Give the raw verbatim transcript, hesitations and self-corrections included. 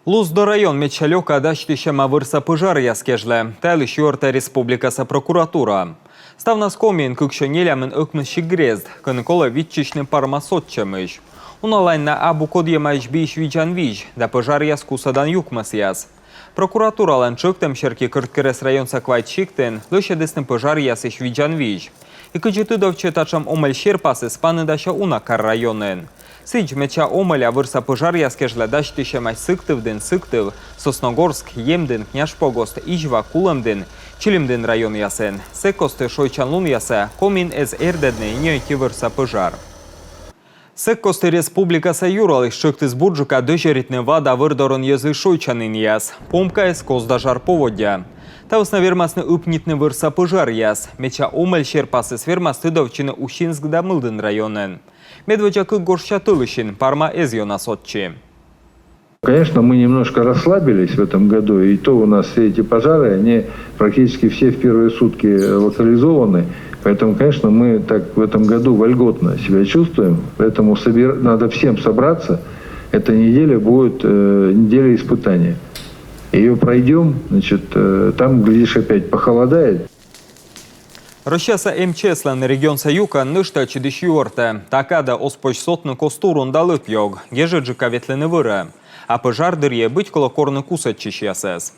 Лузду район медся лёка дасьтысьӧма вӧрса пӧжаръяс кежлӧ. Та йылысь юӧртӧ республикаса прокуратура. Ставнас Комиын кыксё нелямын ӧкмыссикӧд грезд, кӧні колӧ виччысьны парма сотчӧмысь. Уналаын на абу кодйӧмаӧсь биысь видзан визь да пӧжаръяс кусӧдан юкмӧсъяс. Прокуратуралӧн тшӧктӧм серти Кӧрткерӧс районса квайт сиктын лӧсьӧдісны пӧжаръясысь видзан визь. И кыдзи тыдовтчӧ, татшӧм омӧль серпасыс паныдасьӧ уна кар районын. Сідз, медся омӧля вӧрса пӧжаръяс кежлӧ дасьтысьӧмаӧсь Сыктывдін, Сыктыв, Сосногорск, Емдін, Княжпогост, Изьва, Кулӧмдін, Чилимдін районъясын. Сэк кості шойччан лунъясӧ Комиын эз эрдӧдны ни ӧти вӧрса пӧжар. Сэк кості республикаса юралысь тшӧктіс бурджыка дӧзьӧритны вада вӧрдорын йӧзлысь шойччанінъяс. Помкаыс — коз да жар поводдя. Та вӧсна вермасны ыпнитны вӧрса пӧжаръяс. Медся омӧль серпасыс вермас тыдовтчыны Усинск да Мылдін районын. Медводдза кык гожся тӧлысьын парма эз ёна сотчы. Конечно, мы немножко расслабились в этом году, и то у нас все эти пожары, они практически все в первые сутки локализованы. Поэтому, конечно, мы так в этом году вольготно себя чувствуем. Поэтому собер- надо всем собраться. Эта неделя будет э, неделя испытания. Ее пройдем, значит, э, там, глядишь, опять похолодает. Россияса МЧС-лӧн регионса юкӧн нӧшта ӧтчыдысь юӧртӧ. Та кадӧ оз позь сотны кос турун да лӧп-ёг, гежӧдджыка ветлыны вӧрӧ. А пӧжар дырйи быть колӧ корны кусӧдчысьясӧс.